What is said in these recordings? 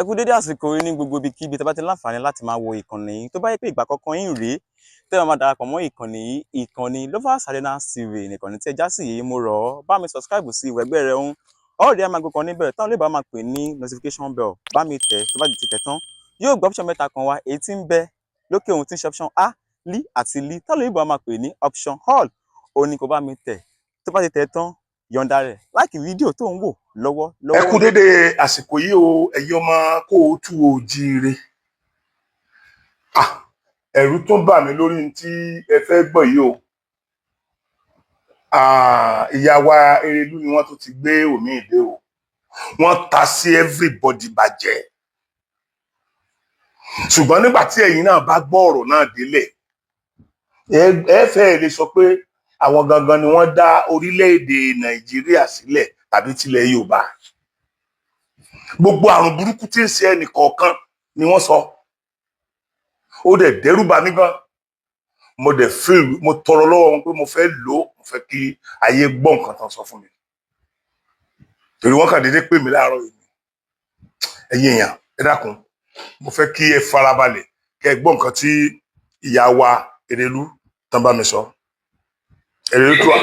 Ẹ kú dédé àsìkò yìí ní gbogbo ibikíbi tẹ́ bá ti láǹfààní láti máa wo ìkànnì yìí. Tó bá yẹ pé ìgbà àkọ́kọ́ yín rèé tẹ́ ẹ máa darapọ̀ mọ́ ìkànnì yìí, ìkànnì Lovers Arena TV nìkànnì tí ẹ já sí yìí, mo rọ̀ ọ́, bá mi subscribe sí ìwẹ̀gbẹ́ rẹ̀ ń ọ̀rẹ́ ẹ̀ máa gbọ́ kan níbẹ̀ táwọn olóòbá máa pè ní notification bell. Bá mi tẹ̀, tó bá ti tẹ̀ tán, yóò gbọ́ option mẹ́ta kan wá, èyí tí ń bẹ lókè ohun tí ń ṣe option A, L àti L, táwọn olóòbá máa pè ní option all. Òun ni kò bá mi tẹ̀. Tó bá ti tẹ̀ tán, yọ̀ǹda rẹ̀, like fídíò tó ń wò lọ́wọ́ lọ́wọ́. Ẹ kú dédé àsìkò yìí o, ẹ̀yin ọmọ kóòtù òjíire. Ah, ẹ̀rù tún bà mí lórí ní tí ẹ fẹ́ gbọ́ yìí o. Ah, ìyá wa Erelú ni wọ́n tún ti gbé òmíì dé o. Wọ́n ta sí everybody bàjẹ́, ṣùgbọ́n nígbà tí ẹ̀yin náà bá gbọ́ ọ̀rọ̀ náà délẹ̀, ẹ fẹ́ lè sọ pé àwọn gangan ni wọ́n dá orílẹ̀-èdè Nàìjíríà sílẹ̀ tàbí tilẹ̀ Yorùbá. Gbogbo àrùn burúkú tí ń ṣe ẹnì kọ̀ọ̀kan ni wọ́n sọ. Ó dẹ̀ dẹ́rù bà mí gan. Mo dẹ̀ feel, mo tọrọ lọ́wọ́ wọn pé mo fẹ́ lò ó, mo fẹ́ kí ayé gbọ́ nǹkan tán sọ fún mi, torí wọ́n kàn déédéé pè mí láàárọ̀ yìí. Ẹ̀yin èèyàn, ẹ dákun, mo fẹ́ kí ẹ farabalẹ̀ kẹ́ ẹ gbọ́ nǹkan tí ìyá wa Erelú tán bá mi sọ. Erelú tó wà.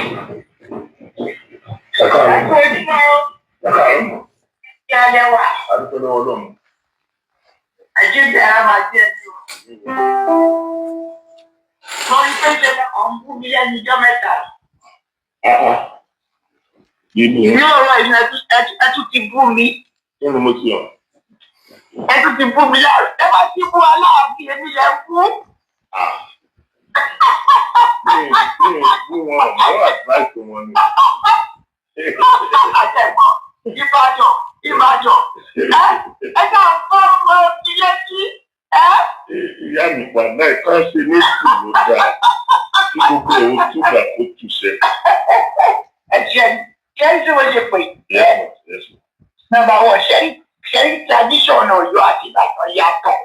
Ẹ kú ojúmọ́ o, kí a lẹ́wà, Àdúgbò lọ́wọ́ Ọlọ́run. Àjíǹde ara máa jẹ́ sí o. Mo rí pé ṣe lẹ́kọ̀ọ́ ń bú mi lẹ́nu ijọ́ mẹ́ta. Nínú Ní ọ̀rọ̀ ìlú ẹ tún ti bú mi, kí ni mo ti hàn? Ẹ tún ti bú mi láàrú. Ẹ bá ti bú Aláàfin, èmi lẹ bú. Mi bú wọn, mo advice wọn ni. Àtẹ̀gbọ́n, Ìbàdàn, Ìbàdàn. Ẹ náà ń kọ́ ọmọ ilé tí ẹ. Ìyá mi wà náà ká ṣe ní sùúrù dáa kí gbogbo òun túbà kó túṣẹ. Ẹ ṣe ṣe ń tí mo ṣe pè é. Yes, ma. Number one, ṣẹ́rí tradition Ọ̀yọ́ àti Ìbàdàn yàtọ̀.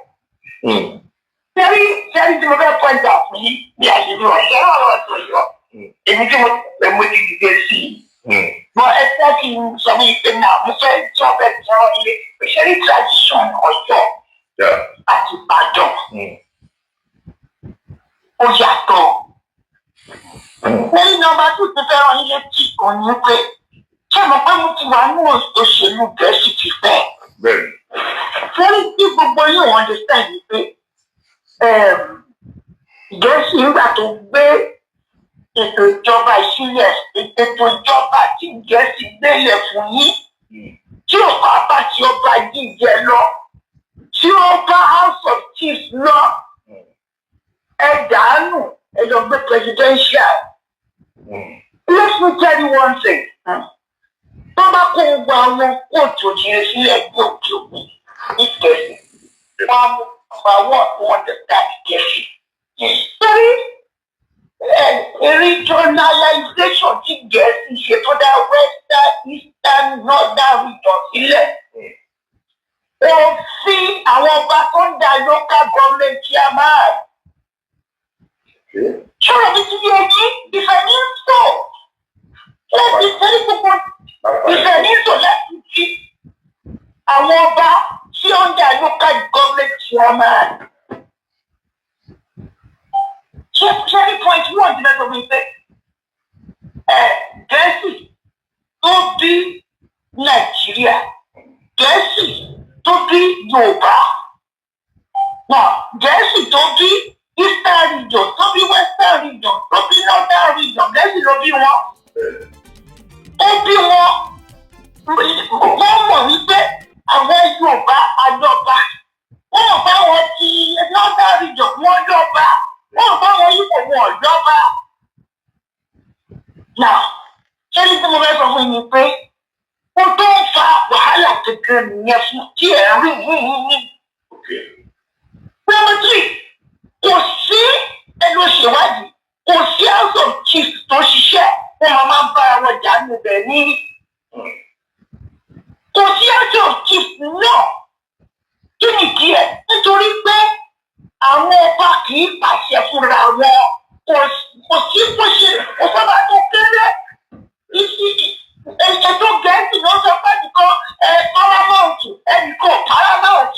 Ṣẹ́rí tí mo fẹ́ point out fún yín bí a ṣe fi hàn ṣẹ́rí ọ̀rọ̀ ọ̀yọ́. Èmi tí mo pè, mo ti dìde sí i. Mo ẹ fẹ́ kí n sọ fún yín pé náà mo fẹ́ tí wọ́n fẹ́ tán ilé. Ṣẹ́rí tradition Ọ̀yọ́ àti Ìbàdàn ó yàtọ̀. Lẹ́yìn number two ti fẹ́ràn yín létí òun ní pé ṣé mo pé mo ti wà ní òṣèlú Gẹ̀ẹ́sì ti fẹ́. Bẹ́ẹ̀ni. Fẹ́rí tí gbogbo yóò understand ni pé Gẹ̀ẹ́sì nígbà tó gbé ètò ìjọba ìsílẹ̀, ètò ìjọba tí Gẹ̀ẹ́sì gbélé fún yín tí ò bá bá ti ọba jíjẹ lọ, tí ó bá House of Chiefs lọ, ẹ dànù, ẹ lọ gbé presidential. Let me tell you one thing. Tó bá kó gbogbo àwọn kóòtù òjìrè sílẹ̀ ní òkè òkun ní Gẹ̀ẹ́sì, wọ́n á mú àwọn tó understand Gẹ̀ẹ́sì. Torí regionalization tí Gẹ̀ẹ́sì ṣe tó dá western, eastern, northern region sílẹ̀. Òfin àwọn ọba tó ń da local government chairman. Ṣọ́rọ̀ mi ti yé yín? Ìfẹ́ ní sọ. Láti torí gbogbo ìfẹ́ ní sọ láti fi àwọn ọba tí ó ń da local government chairman. Ṣé ní point one ti fẹ́ sọ fún mi pé Gẹ̀ẹ́sì tó bí Nàìjíríà, Gẹ̀ẹ́sì tó bí Yorùbá, náà Gẹ̀ẹ́sì tó bí eastern region, tó bí western region, tó bí northern region, Gẹ̀ẹ́sì ló bí wọn. Ó bí wọn, wọ́n mọ̀ wípé àwọn Yorùbá àjọba, wọ́n mọ̀ pé àwọn ti northern region wọ́n jọba, wọ́n mọ̀ pé àwọn Ìgbò wọn ò jọba. Now, ṣé ní tí mo fẹ́ sọ fún yín ni pé ó tó ń fa wàhálà kékeré nìyẹn fún tí ẹ̀ ń rí yín. Number three, kò sí ẹnu ṣèwádìí, kò sí House of Chiefs tó ṣiṣẹ́, wọ́n máa ń bára wọn jà níbẹ̀ ní. Kò sí House of Chiefs náà. Kí ni kí ẹ? Nítorí pé àwọn ọba kì í pàṣẹ fúnra wọn. Kò sí bó ṣe kò sábà tó kéré. Ètò Gẹ̀ẹ́sì ló sọ pé ẹnìkan paramount, ẹnìkan paramount.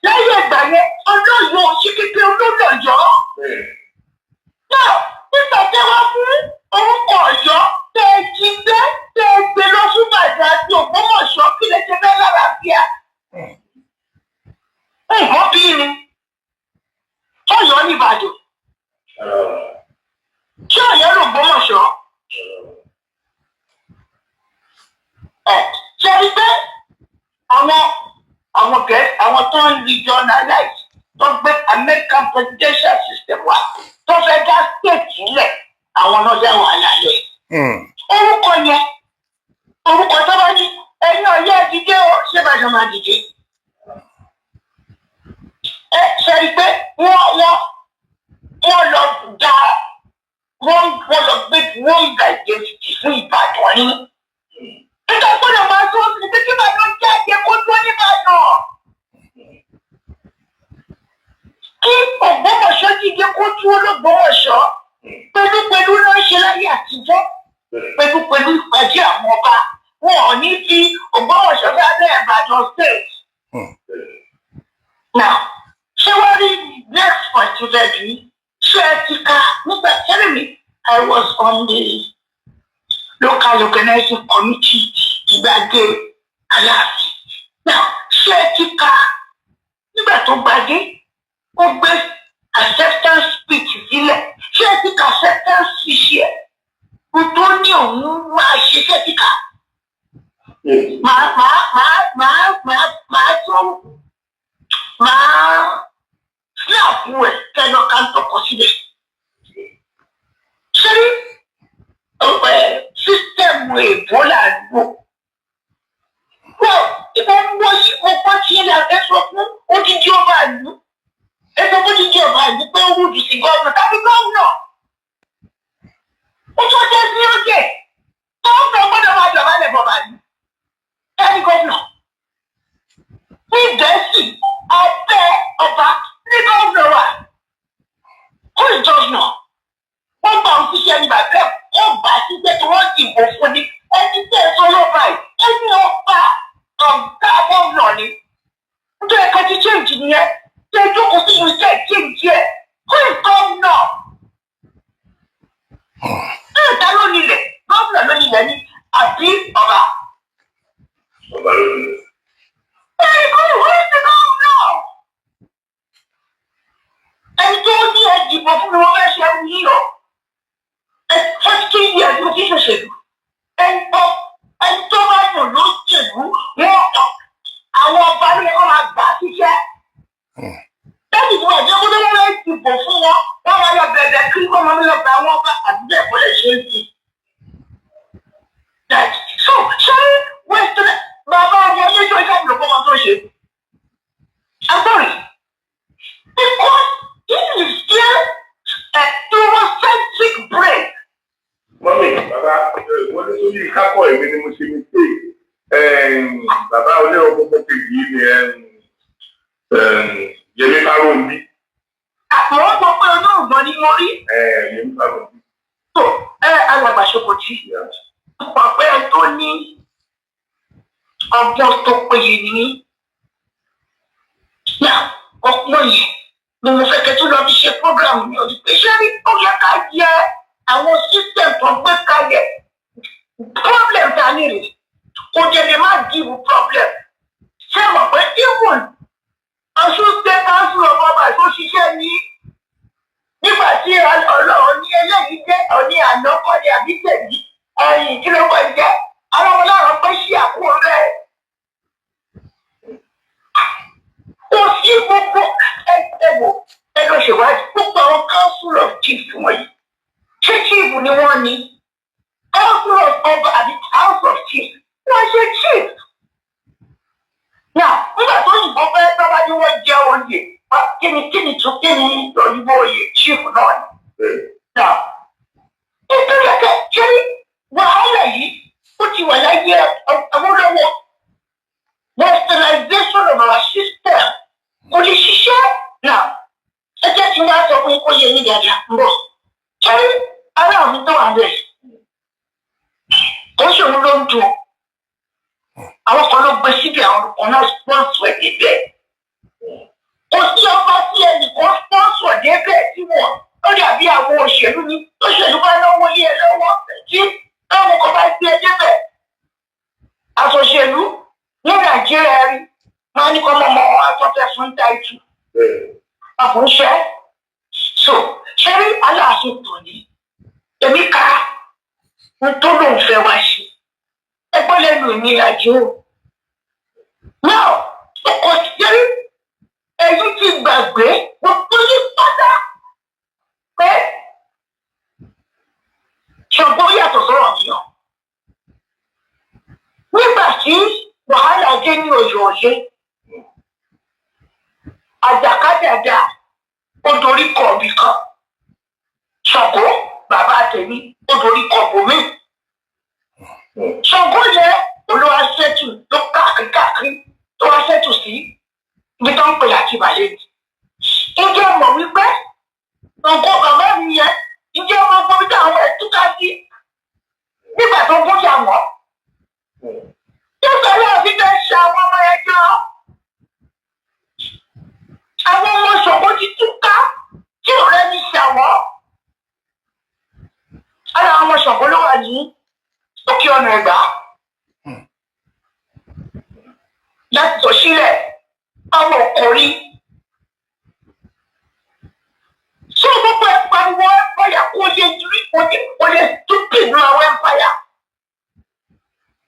Láyé ìgbà yẹn, Ọlọ́yọ̀ ṣe kékeré olólọ́yọ̀. Náà nígbà tí wọ́n fún orúkọ Ọ̀yọ́ tẹ́ ẹ jí gbé, tẹ́ ẹ gbé lọ fún Ìbàdàn àti Ògbómọ̀ṣọ́, kí lè ṣe fẹ́ lálàáfíà? Nǹkan bí ni Ọ̀yọ́ ní Ìbàdàn, ṣé Ọ̀yọ́ l'Ògbómọ̀ṣọ́? Ẹ ṣe rí pé àwọn gẹ̀ẹ́sì, àwọn tó ń regionalize, tó gbé American presidential system wá, tó fẹ́ dá state sílẹ̀, àwọn náà dá wàhálà lẹ̀. Orúkọ yẹn, orúkọ tó bá ní ẹ̀yin Ọ̀yọ́ dìde o, ṣé Ìbàdàn máa dìde? Ẹ ṣe rí pé wọ́n lọ da wọ́n lọ gbé wrong identity fún Ìbàdàn ní. Nígbà gbọ́dọ̀ máa sọ sí pé kí Ìbàdàn jáde kó tó nìbàdàn. Kí Ògbómọ̀ṣọ́ dìde kó dúró lÓgbómọ̀ṣọ́. Pẹ̀lúpẹ̀lú ló ń ṣe láyé àtijọ́. Pẹ̀lúpẹ̀lú ìpàdé àwọn ọba. Wọn ò ní fi Ògbómọ̀ṣọ́ sábẹ́ Ìbàdàn state. Now, ṣé wàá rí next point tó fẹ́ bí? Ṣé ẹ ti ka nígbà tẹ́lẹ̀ mi? I was on the local organizing committee ìgbàdé Aláàfin. Now, ṣé ẹ ti ka nígbà tó gbadé, ó gbé acceptance speech sílẹ̀? Ṣé ẹ ti ka acceptance speech yẹ? Kò tó ní òun máa ṣe, ṣé ẹ ti kà? Màá tún màá snap ẹ̀ kẹ́lọ́ ká ń tọkọ síbẹ̀. Ṣé system èbó là ń lò? Wọ́n ìbọn ń wọ́ sí mo gbọ́ tí ilé ẹ sọ fún odidi ọba ìlú. Ẹ sọ fún odidi ọba ìlú pé ó rúdù sí gómìnà tàbí gómìnà. Ó tó jẹ́ sí ó jẹ́. Gómìnà gbọ́dọ̀ máa dọ̀bálẹ̀ bọ̀bà ní. Ẹni gómìnà. Ní Gẹ̀ẹ́sì, abẹ́ ọba ní gómìnà wà. Who is governor? Wọ́n gbà ń ṣiṣẹ́ ní bàbá ẹ̀, wọ́n gbà síṣẹ́ tí wọ́n dìbò fún ni. Ẹni tẹ́ ẹ sọ lọ́ba yìí, ẹni ọba ọ̀gá gómìnà ni. Nítorí ẹ̀ka ti change nìyẹn. Ṣé jókòó sínú iṣẹ́ change ẹ̀? Who is governor? Ṣé ìta ló nílẹ̀? Gómìnà ló nílẹ̀ ni àbí ọba? Ọba ló ní. Very good. Who is the governor? Ẹni tó ní ẹ dìbò fún mi, wọ́n fẹ́ ṣe ẹrú yìí o. Ẹ 40 years mo ti ṣòṣèlú. Ẹni tó bá yàn ló ṣèlú wọn, àwọn ọba ló yẹ kó máa gbà á síṣẹ́. Lẹ́yìn tí wọ́n jẹ́ kó tó lọ́wọ́ dìbò fún wọn, wọ́n máa lọ bẹ̀bẹ̀ kí wọ́n máa lọ bẹ àwọn ọba àbí bẹ́ẹ̀ kọ́ lè ṣe é sí. So ṣé western bàbá ọmọ ọlọ́jọ́ ìjà ìlú kọ́ máa tó ṣe? I'm sorry. Because this is still a Eurocentric brain. Mummy, bàbá wọ́n ní sórí kápọ̀, èmi ni mo ṣe mistake. Bàbá onírọ̀ gbogbo kejì yìí ni Yẹmí Fáròǹbí. Àwọn gbọ́ pé onírùngbọ̀n ni mo rí. Yẹmí Fáròǹbí. Tó ẹ alàgbà Ṣokòtì. Pọ̀ pé ẹ tó ní ọgbọ́n tó péye ní. Náà ọgbọ́n yẹn ni mo fẹ́ kẹ́ tó lọ fi ṣe program mi ò ní pé ṣé rí ó yẹ ká yẹ àwọn system tó gbé kalẹ̀. Problem ta ní rè kò jẹ́ lè má give problem. Ṣé mọ̀ pé even Ọ̀ṣun State Council of Ọba tó ṣiṣẹ́ ní nígbà tí Ọlọ́run ní eléyìí jẹ́ òní àná kọ́ ni àbí tẹ̀lé ẹ̀yìn kí ló wọ́n jẹ́ àwọn ọmọ náà pé ṣí àkó rẹ̀. Kò sí gbogbo ẹgbẹ́ ẹ lọ ṣèwádìí gbogbo àwọn council of chiefs wọ̀nyí, ṣé chief ni wọ́n ní council of ọba àbí house of chiefs? Wọ́n ṣe chief. Now, nígbà tó yìnbọn fẹ́ tọ́ba ní wọ́n jẹ́ oyè, kíni tún kíni òyìnbó oyè chief náà ni. Now, nítorí ẹ̀kẹ́ ṣé wàhálà yìí ó ti wà láyé Awólọ́wọ̀. Westernization of our system kò lè ṣiṣẹ́. Now, ẹ jẹ́ kí wọ́n á sọ fún kó yẹ ní dáadáa ń bọ̀. Ṣé ará mi tó wà bẹ́ẹ̀? Kò ṣòro ló ń dùn. Àwọn kan ló gbé síbi, àwọn kan náà sponsor ẹ̀ débẹ̀. Débẹ̀ tí wọ́n ó dàbí àwọn òṣèlú ni. Òṣèlú bá náwó lé ẹ lọ́wọ́, tí táwọn kan bá gbé ẹ débẹ̀, àtòṣèlú ní Nàìjíríà rí wọn ní kọ́ mọ́mọ́ wọn àtọ́fẹ́ fún táìtù àfúnṣẹ́. So ṣé rí Aláàfin tòní, èmi ká n tó lóun fẹ́ wá ṣe ẹgbẹ́ lẹ́nu ìnira jù ú náà. Ọkọ̀ ṣẹ́rí, ẹ̀yin ti gbàgbé gbogbo yín pátá pé Ṣàngó yàtọ̀ sọ̀rọ̀ míyàn. Nígbà tí wàhálà dé ní Ọ̀yọ́ ọ̀lẹ́, àjàkádàdà, ó dorí kọ ibì kan. Ṣàngó bàbá tèmi ó dorí kọ bòmí. Ṣàngó yẹn olúwa ṣẹ́tù ló káàkiri káàkiri tó wá ṣẹ́tù sí ibi tó ń pè láti ìbàlẹ̀ ni. Ǹjẹ́ mọ̀ wípé Ṣàngó bàbá mi yẹn, ǹjẹ́ ọmọ gbogbo tí àwọn ẹ̀ túká sí nígbà tó gún yà wọ́n? Nígbà náà fi fẹ́ ṣe àwọn ọmọ ẹjọ́. Àwọn ọmọ Ṣàngó ti túká tí ọ̀rẹ́ mi ṣàwọ́. Ara àwọn ọmọ Ṣàngó ló wà ní òkè ọ̀nà Ẹ̀gbá. Láti tọ̀ sílẹ̀, àwọn ọkùnrin. Ṣé gbogbo ẹ̀ pariwo empire kò lè rí, kò lè stupid ní àwọn empire?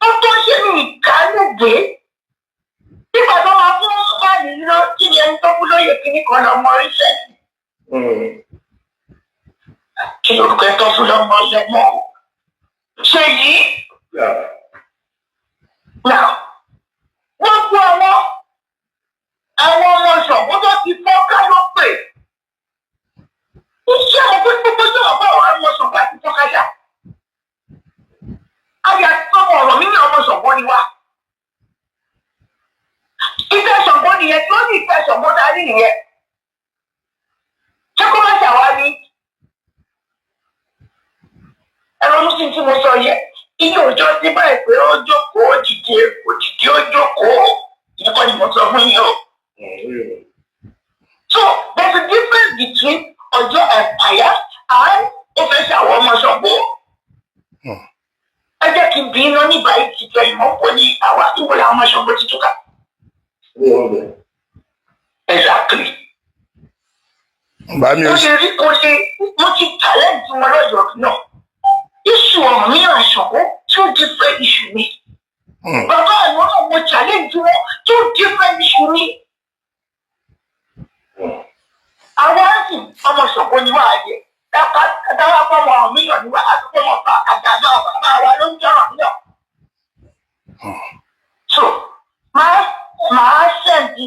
Ó tó ṣe ní ìkánúgbé. Nígbà tó máa fún báyìí lọ, kí ni ẹni tó kú lóye kíní kan lọ mọ iṣẹ́? Kí lorúkọ ẹ tó fún lọ́mọ lọ́mọ? Ṣe yìí? Now, gbogbo àwọn ọmọ Ṣàngó tó ti fọ́ ká ló pè. Iṣẹ́ àwọn pé gbogbo yóò bá àwọn ọmọ Ṣàngó àti fọ́kájà. Ayé àti ọmọ ọ̀rọ̀ mi ní ọmọ Ṣàngó ni wá. Ìfẹ́ Ṣàngó nìyẹn tí ó ní ìfẹ́ Ṣàngó dání nìyẹn. Ṣé kó má ṣàwárí? Ẹ̀rọ ló sì tí mo sọ yẹn. Iye òjò sí báyìí pé ó jókòó, ó dìde, kò dìde, ó jókòó. Ìyẹn kọ́ ni mo sọ fún yín o. So there's a difference between Ọ̀yọ́ Empire and ó fẹ́ ṣe àwọn ọmọ Ṣàngó. Ẹ jẹ́ kí n bí iná ní báyìí ti tẹ ìmọ̀ pọ̀ ní àwa ìwọ làwọn ọmọ Ṣàngó ti túká. Exactly. Bá mi Ó ò ṣe rí kó ṣe mo ti challenge wọn lọ́yọ̀ọ́ náà. Issue Ọ̀rànmíyàn Ṣàngó, two different issue ni. Bàbá àwọn náà, mo challenge wọn, two different issue ni. Àwọn ẹ̀sìn ọmọ Ṣàngó ni wàá yẹ. Dáwà fọmọ Ọ̀rànmíyàn ni wàá àti fọmọ bá àgbàdo bàbá wa ló ń jẹ́ Ọ̀rànmíyàn. So, máa send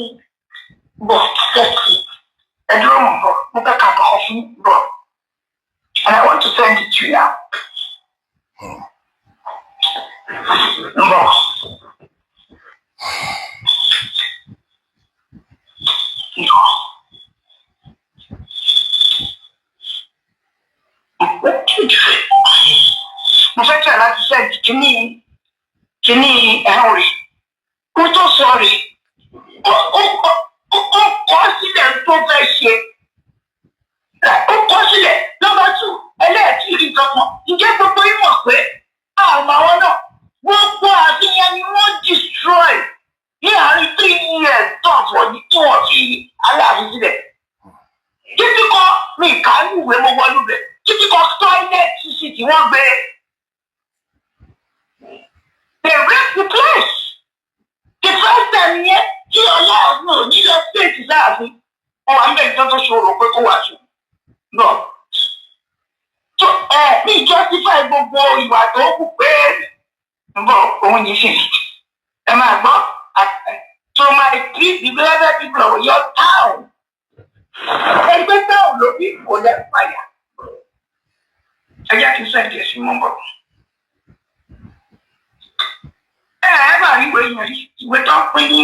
bọ̀ sẹ́ẹ̀sì. Ẹ dúró, mọ̀ bọ̀, mo fẹ́ kà kọ́kọ́ fún bọ̀. And I want to send it to you now. Bọ̀. Mo fẹ́ tẹ̀ láti send kíní ẹ̀rọ rẹ̀. Kó tó sọ rẹ̀, ó kọ́ sílẹ̀ tó fẹ́ ṣe. Ó kọ́ sílẹ̀ lọ́ba tù ẹlẹ́ẹ̀kiri kankan. Ǹjẹ́ gbogbo yín mọ̀ pé àwọn àwọn náà, gbogbo àfihàn ni wọ́n destroy ní àárín 3 years tó ọ̀fọ̀ ní tí wọ́n fi Aláàfin sílẹ̀? Títí kọ́ mi ìkànnì ìwé mo wọnú bẹ̀. Títí kọ́ toilet sì tí wọ́n gbé. They rape the place. The first time yẹn tí Ọlọ́run ò ní lọ state láàfin. Wọ́n wà ń bẹ̀ tó ṣòro pé kó wà jù. No. So ẹ mi justify gbogbo ìwà tó kù pé ń bọ̀ òun yìí sì. Ẹ máa gbọ́, to my three beloved people of your town. Ẹgbẹ́ town ló bí kò lẹ́ fàyà. Ẹ jẹ́ kí n send ẹ̀ sí mọ́ bọ̀. Ẹ bá rí ìwé yẹn rí, ìwé tó ń pín ní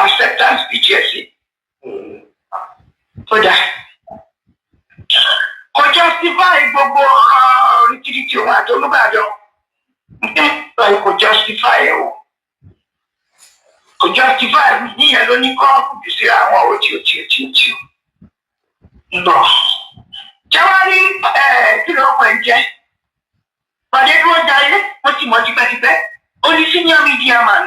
acceptance speech ẹ̀ sí. Tó dáa. Kò justify gbogbo rìkìrìkì òun àti Olúbàdàn. Kò justify ẹ o. Kò justify níyẹn ló ní kọ́ kùdù sí àwọn òtí òtí òtí òtí o. Bọ̀ jáwárí, kí ló kọ ẹ jẹ́ pàdé dúró jayé. Mo ti mọ̀ tipẹ́tipẹ́, ó ní senior media man.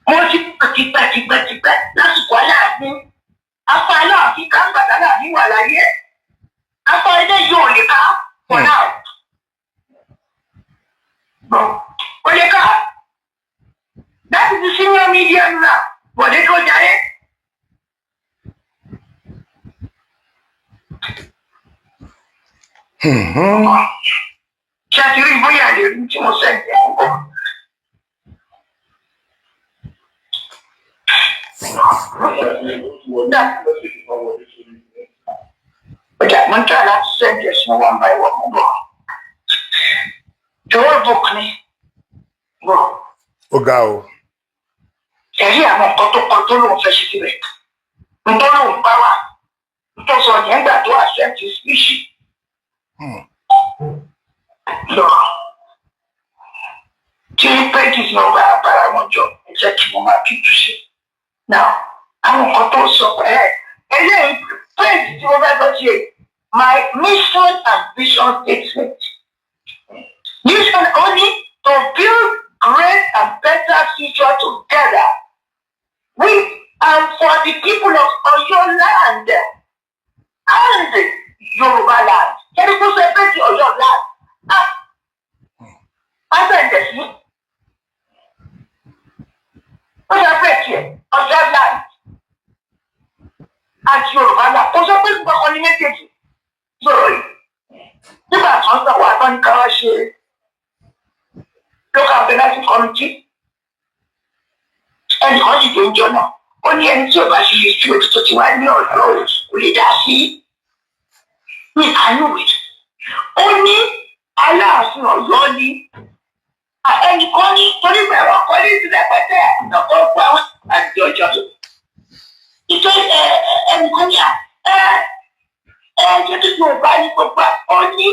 Mo ti mọ̀ tipẹ́tipẹ́tipẹ́ lásìkò Aláàfin, afa Aláàfin káńgbàtà Aláàfin wà láyé. Afa ilé yìí ò lè ká for now. Bọ̀ ó lè ká. That is the senior media now, Bọ̀dé tó jayé. Ṣé a ti rí bóyá lè rí tí mo send ẹ̀ ń bọ̀? Ọjà mo ń try láti send ẹ̀ sí one by one bọ̀. Jọ̀wọ́, book ni. Bọ̀. Ó ga o. Ẹ̀rí àwọn nǹkan tó kọ tó lóun fẹ́ ṣe síbẹ̀. Ntọ́ lóun bá wà. Ntọ́ sọ yẹn gbà tó accept speech. Lọ. Tí pages náà bá bára wọn jọ, ẹ jẹ́ kí mo máa tútù sí. Now, àwọn nǹkan tó sọ pé ẹ eléyìí, page tí mo fẹ́ lọ ṣe, my mission and vision statement. Mission only to build great and better future together with and for the people of Oyo land and Yoruba land. Kẹ́ni kó sọ pé ti Oyo land. Ah, á bẹ̀rẹ̀ sí. Ó sọ pé tiẹ̀ Oyo land àti Yorùbá land. Kó sọ pé gbọ́kàn ní méjèèjì sọ̀rọ̀ yìí. Nígbà tó ń sọ wà tán ní ká wá ṣe local organizing committee, ẹnìkan sì tó ń jọ náà, ó ní ẹni tí ò bá ṣe history tó ti wá ní ọ̀dọ́ kò lè dá sí ní àánú rẹ̀. Ó ní Aláàfin Ọ̀yọ́ ni ẹnìkan ní torí ẹ̀rọ kọ́ ní ìsìlẹ̀ pẹ́tẹ́ ọkọ̀ fún àwọn àti ọjọ́ ìjọ. Ẹnìkan ní ẹ ẹ ṣe kí Yorùbá ní gbogbo, ó ní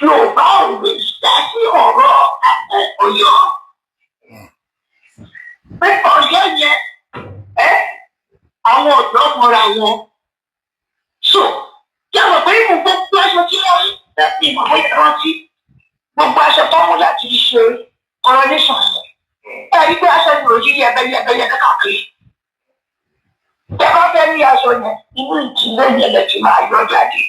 Yorùbá ò lè dá sí ọ̀rọ̀ Ọ̀yọ́, pé Ọ̀yọ́ yẹn ẹ àwọn ọ̀dọ́ mọ́ra wọn. So yàtọ̀ pé ìmú gbogbo aṣọ tí wọ́n rí, ìmọ̀ bóyá rántí gbogbo aṣọ tó mú láti ṣe coronation yẹn, ẹ rí pé aṣọ yìí ò yí yẹbẹyẹbẹyẹ káàkiri. Tẹ bá fẹ́ rí aṣọ yẹn, inú ìdílé yẹn lẹ ti máa yọ jáde.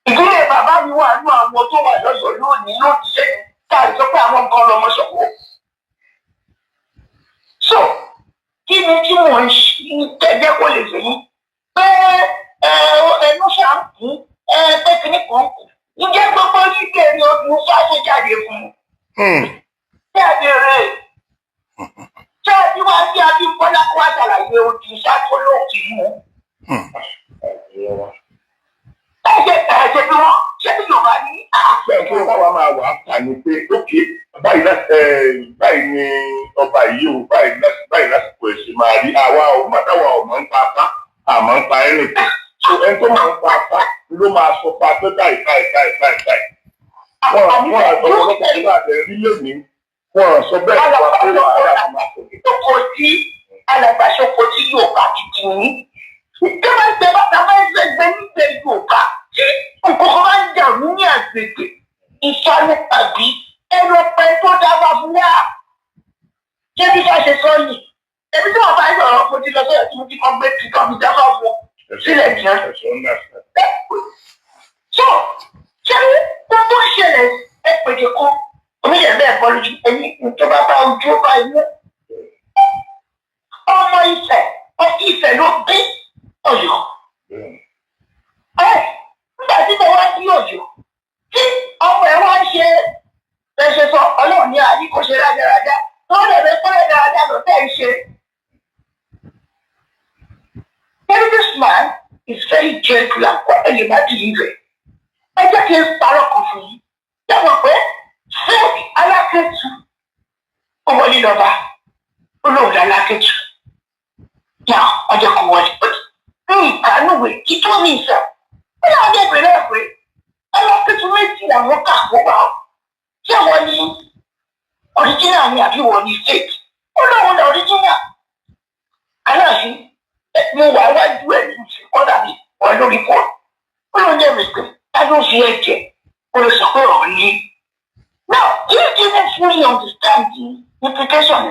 Ìdílé bàbá mi wà nú àwọn tó wà lọ́yọ̀ọ́ lónìí lónìí sẹ́yìn tá a sọ pé àwọn nǹkan lọmọ ṣọ̀kọ́. So kí ni tí mò ń tẹ́jẹ́ kó lè ṣe yín pé ẹnu ṣà ń kú ẹ pé kíní kan kù? Ǹjẹ́ gbogbo oníṣẹ́ ni ọdún fáṣọ jáde fún un? Ṣé ẹ bèrè? Ṣé ẹ bí wá sí Abímbọ́lá kó wá ṣàlàyé odi ìṣàkóló ti mú? Ẹ ṣe ẹ ṣe bí wọ́n ṣé bí Yorùbá ní. Bẹ́ẹ̀ tó báwa máa wà á kà ní pé ókè báyìí, báyìí ni ọba yìí o, báyìí báyìí lásìkò ẹ̀ ṣe máa rí. Àwa ò má táwa ò mọ̀ ń pa apá àmọ́ ń pa ẹ̀rìn, so ẹni tó máa ń pa apá ló máa sọ pa pé báyìí báyìí báyìí báyìí báyìí. Wọ́n àtọwọ́lọpọ̀ nígbà tẹ̀ rí lónìí, wọ́n sọ bẹ́ẹ̀ wá pé wàhálà máa sọ. Ṣoko tí alàgbà Ṣoko tí Yorùbá ti tì ní. Tí wọ́n ń gbé bàtà máa ń gbé nígbè Yorùbá, tí nǹkan kan bá ń dàrú ní àgbègbè ìfanu tàbí ẹnu pẹ tó dábàá fún wa. Ṣé bí ká ṣe sọ ni? Èmi tí wọ́n bá ń sọ̀rọ̀, mo ti lọ sọ́yọ̀ tí mo ti kọ́ gbé tìtọ́ mi dábàá fún sílẹ̀ nìyẹn. So ṣé gbogbo ìṣẹ̀lẹ̀ ẹ pèdè kan onílẹ̀ bẹ́ẹ̀ bọ́ lójú ẹni tó bá bá ojú ó bá imú. Ọmọ Ifẹ̀, Ifẹ̀ ló bí Ọ̀yọ́. Ẹ nígbà tí mo wá bí Ọ̀yọ́, tí ọmọ ẹ wá ń ṣe ẹ ṣe sọ Ọlọ́run ní àní kò ṣe rádaràda tó lè fẹ́ kọ́ rádaràda lọ tẹ́ ẹ ṣe. But this man is very gentle and quiet. Ẹ lè má believe it. Ẹ jẹ́ kí n parọ́ kan fún yín. Yàtọ̀ pé fake Alákẹ́tù ó wọlé lọ́ba, ó lóun lálákẹ́tù. Náà ọjọ́ kan wọlé. Ní ìkánúwèé títún ní ìsà. Ó yà wọ́n bẹ̀rẹ̀ pé Alákẹ́tù méjì làwọn kà kó wà ó. Ṣé wọ́n ní original ni àbí wọ́n ní fake? Ó lóun ní original. Aláàfin mo wà wájú ẹ̀ ní ìsìn. Ó dàbí ọ̀ lórí fóònù. Ó ló ń jẹ́ mi pé ta ló fi ẹ̀jẹ̀ kó lè sọ pé Ọọ̀ni. Now, he didn't fully understand the implication.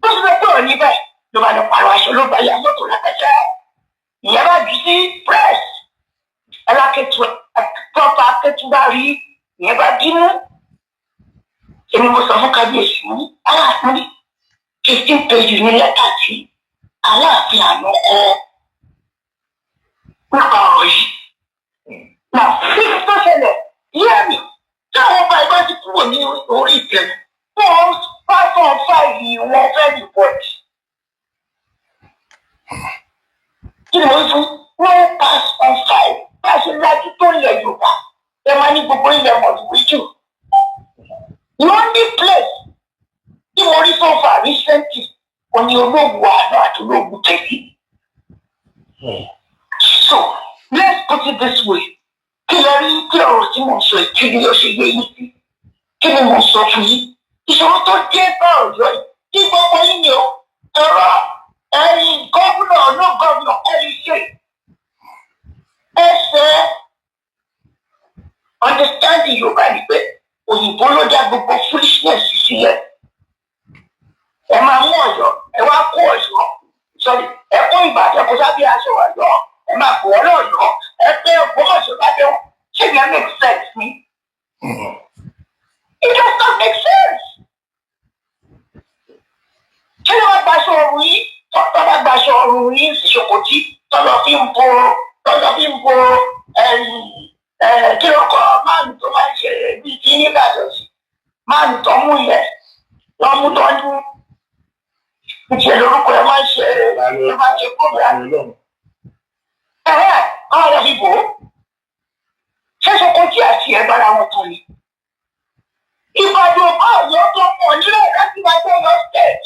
Bó ṣe fẹ́ pé Ọọ̀ni báyìí ló bá lọ pàrọ̀ aṣọ, ló bá ya mọ́tò lápẹ́sẹ́. Ìyẹn bá jù sí press. Alákẹ́tù tọ́pa akẹ́tù bá rí, ìyẹn bá bínú. Èmi mo sọ fún kábíyèsí ní aláàfin, 15 pages ní lẹ́tà tí aláàfin àná kọ nípa ọ̀rọ̀ yìí. Now, kí ni tó ṣẹlẹ̀? Yé mi, tí àwọn ọba ìbá ti kúrò ní orí ìtẹ́, wọ́n pass on file wọn fẹ́ report. Kí ni mo ń fún? Wọ́n pass on file. Bá a ṣe lajú tó ilẹ̀ Yorùbá, ẹ máa ní gbogbo ilẹ̀ mọ̀lúwí jù. The only place tí mo rí so far recently òní Olówu àná àti Olówu tẹ̀lé. So let's put it this way. Kí lẹ rí kí ọ̀rọ̀ tí mo sọ yìí, kí ni ó ṣe yé yín sí? Kí ni mo sọ fún yín? Ìṣòro tó dé bá Ọ̀yọ́ yìí, kí gbogbo yín ni o, ẹ̀rọ ẹ̀yin gómìnà ní gómìnà kọ́ ṣe. Ẹsẹ̀ understanding Yorùbá ni pé òyìnbó ló dá gbogbo foolishness sílẹ̀. Ẹ máa mú Ọ̀yọ́, ẹ wá kó Ọ̀yọ́, sorry, ẹ kó Ìbàdàn kó sábẹ́ aṣọ Ọ̀yọ́, ẹ máa kó ọ lọ́yọ̀ọ́, ẹ pé Ògbómọ̀ṣọ́ lábẹ́ wọn. Ṣé ìyẹn make sense ni? It does not make sense. Kí ló wá gbaṣọ ọrùn yìí? Tọ́ bá gbaṣọ ọrùn yìí sí ṣòkòtì, tọ́lọ́ fi ń bo kí ló kọ́ máàlù tó máa ń ṣe bíi kí ní Ìbàdàn sí máàlù tó mú yẹn tó mú tó ní ìṣe lórúkọ ẹ máa ń ṣe program ẹ káwọn lọ fi bò ó. Ṣé ṣòkòtì àti ẹ bára wọn tán ni? Ìbàdàn ọba Ọ̀yọ́ tó pọ̀ nílẹ̀ láti máa gbé Ọ̀yọ́ State.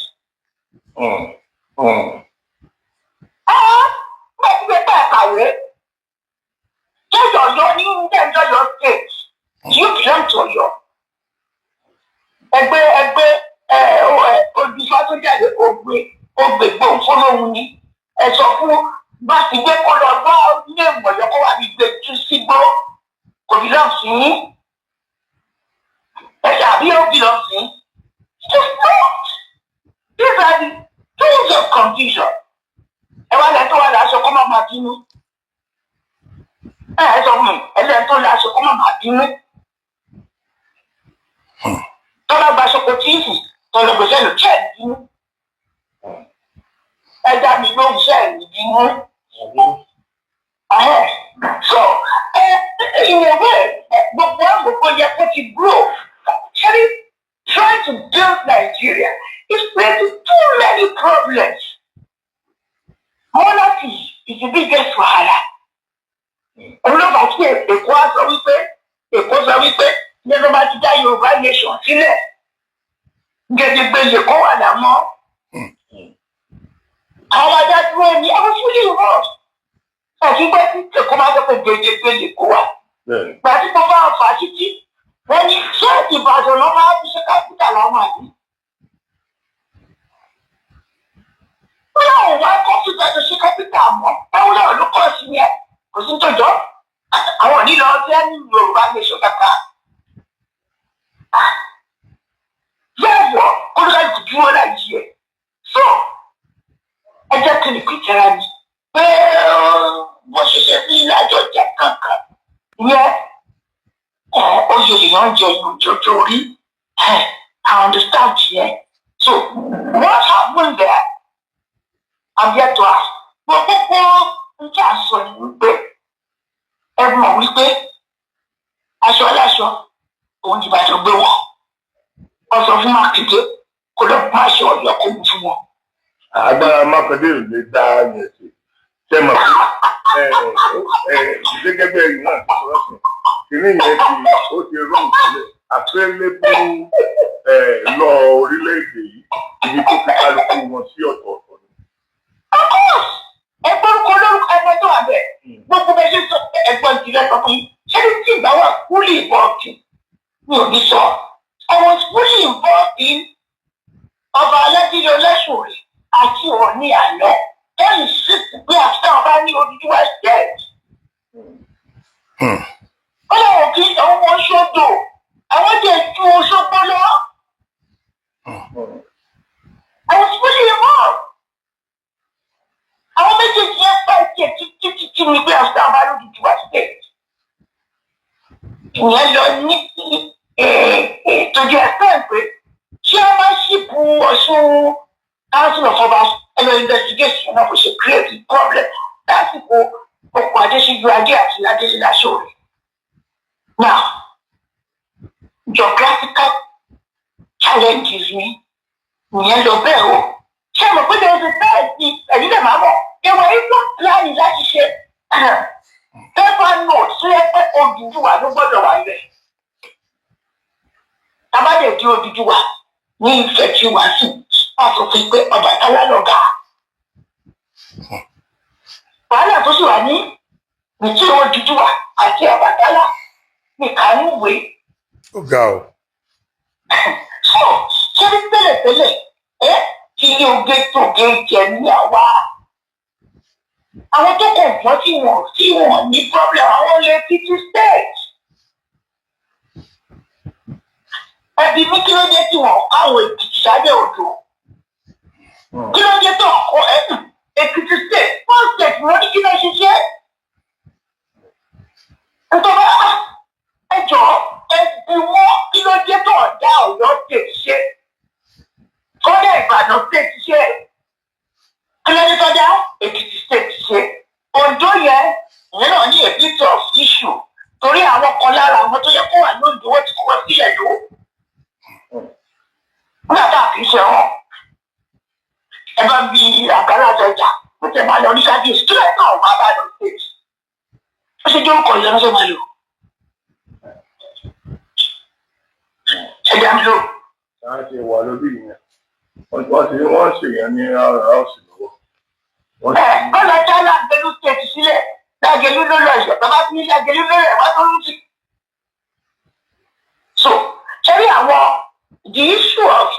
Bẹ́ẹ̀ ti gbé bẹ́ẹ̀ kàwé. Ṣé Ọ̀yọ́ ní ilé ẹjọ́ Ọ̀yọ́ State? Do you belong to Ọ̀yọ́? Ẹgbẹ́ ẹ olùfà tó jáde ògbé ògbé gbòǹfólóhùn ni. Ẹ sọ fún Mákindé kó lọ gbọ́ ilé ìmọ̀yọ́ kó wà ní gbé tú sígbó, kò belong sí yín. Ẹ ṣàbí ó belong sí yín. It's not. These are the tools of confusion. Ẹ wá lẹ tó wà láṣọ kó má máa bínú. Ẹ ẹ sọ fún mi, ẹlẹ́ni tó láṣọ kó má máa bínú. Tọ́lá gba aṣọ kò tí ì tọ́lá gbèsè lò ṣẹ́ẹ̀ bínú. Ẹ dá mi lóhùn, ṣẹ́ẹ̀ ní bínú. So, in a way, gbogbo àgbègbè yẹ kó ti grow. Actually, trying to build Nigeria is creating too many problems. Monarchy is the biggest wahala. Olóòfà tí Èkó á sọ wípé, Èkó sọ wípé ní bá ti dá Yorùbá nation sílẹ̀, gẹ́gẹ́ lè kó wà lámọ́. Àwọn adádúró ni àwọn fúlì involved. Àti pé Èkó máa sọ pé gẹ́gẹ́ lè kó wà. Gbà tí mo bá fà á títí, wọ́n ní ṣé Ìbàdàn ló máa fi ṣe capital láwọn àbí? Wọ́n láwọn wá kọ́ fi Ìbàdàn ṣe capital mọ́. Báwo làwọn ló kọ́ sí yẹn? Kò sí tó jọ. Àwọn ò ní lọ sí ẹni Yorùbá nation kankan. Therefore, olùkàlùkù dúró láyé ẹ̀. So, ẹ jẹ́ kí n pìtẹ́ra mi pé bó ṣe ṣe ní ìlàjọ jẹ kankan yẹn, oyè èèyàn jẹ ìjọjọ orí. I understand yẹn. So, what happened there? I'm yet to ask. Gbogbo n tí a sọ ni wípé ẹ mọ̀ wípé aṣọ aláṣọ òun ti Ìbàdàn gbé wọn. Wọ́n sọ fún Mákindé kó lọ má ṣe Ọ̀yọ́ kó mú fún wọn. Agbára Mákindé ò lè dá yẹn sí. Ṣe mọ̀ pé ẹ gẹ́gẹ́ bí ẹ̀yin náà ti sọ sí, kìnìún yẹn ti ó ti rọrùn sílẹ̀ àfẹ́lẹ́bù lọ orílẹ̀-èdè yìí, ibi tó fi kálukú wọn sí ọ̀tọ̀ọ̀tọ̀ ni. Of course, ẹgbẹ́ orúkọ olórúkọ ẹgbẹ́ tó wà bẹ́ẹ̀. Gbogbo bẹ́ẹ̀ ṣe sọ ẹgbọ́n ìdílé sọ fún yín. Ṣé ní tí ìgbà wà fully involved mi ò ní sọ. I was fully involved in ọba Aládìrí Ọlẹ́sùnrè àti Ọọ̀ni àná. Wọ́n insist pé àti táwọn bá ní Odùduwà state. mi pé after ọba l'Odùduwà state ìyẹn lọ ní to the extent pé chairmanship Ọ̀ṣun Council of Obas, ẹ lọ investigation náà, kò ṣe create problem lásìkò ọkọ̀ Adéṣíjú Adé àti Adéṣílá Ṣòwòrẹ́. Now, geographical challenges ni ìyẹn lọ bẹ́ẹ̀ o. Ṣé mo pé there is a time ní ẹ̀yìn lè máa mọ̀ ìwọ̀n ikú láàyè láti ṣe paper note tó yẹ pé Odùduwà ló gbọ́dọ̀ wà lẹ̀. Tábàdẹ̀ di Odùduwà ní Ifẹ̀ tí wàá sí, wọ́n sọ fún pé Ọbàtálá lọ̀gá. Wàhálà tó sì wà ní nìtí Odùduwà àti Ọbàtálá ní kàánúwé. Ó ga o. So ṣé ní tẹ́lẹ̀tẹ́lẹ̀ ẹ kí ní oge tó ge jẹ ní àwa àwọn tó kàn gbọ́n tí wọ́n ní problem, àwọn lè títí state. Ẹbí mi, kí ló dé tí wọ́n káwọn Èkìtì sábẹ́ odò? Kí ló dé tó kọ Èkìtì state, one state ló ní? Kí ló ṣiṣẹ́ nítorí ẹ jọ ẹbí wọn, kí ló dé tó ọ̀dá Ọ̀yọ́ state ṣe, kọ́dà Ìbàdàn state ṣe? Kí ló dé tó dá Èkìtì state ṣe? Oǹdó yẹn, ìyẹn náà ní a bit of issue torí àwọn kan lára àwọn tó yẹ kó wà lóńdó, wọ́n ti kó wọn sílẹ̀ ló nígbà tá a kì í ṣe wọn. Ẹ bá ń bi àkàrà àjọjà ó tẹ máa lọ ní kábíyèsí tó lẹ́yìn náà wà bá lọ state, ó ṣe jẹ́ orúkọ ìyẹn lọ́sẹ̀ máa lò ẹ̀dá mi lò. Sáà ti wà lórí ìyẹn, wọ́n ti wọ́n ṣèyàn ní house lọ́wọ́. Wọ́n Ẹ kọ́ lọ dá Lágẹ̀lú state sílẹ̀. Lágẹ̀lú ló lọ ìṣẹ̀ bàbá tí Lágẹ̀lú ló rẹ̀ wá tó ń jì. So ṣé rí àwọn the issue of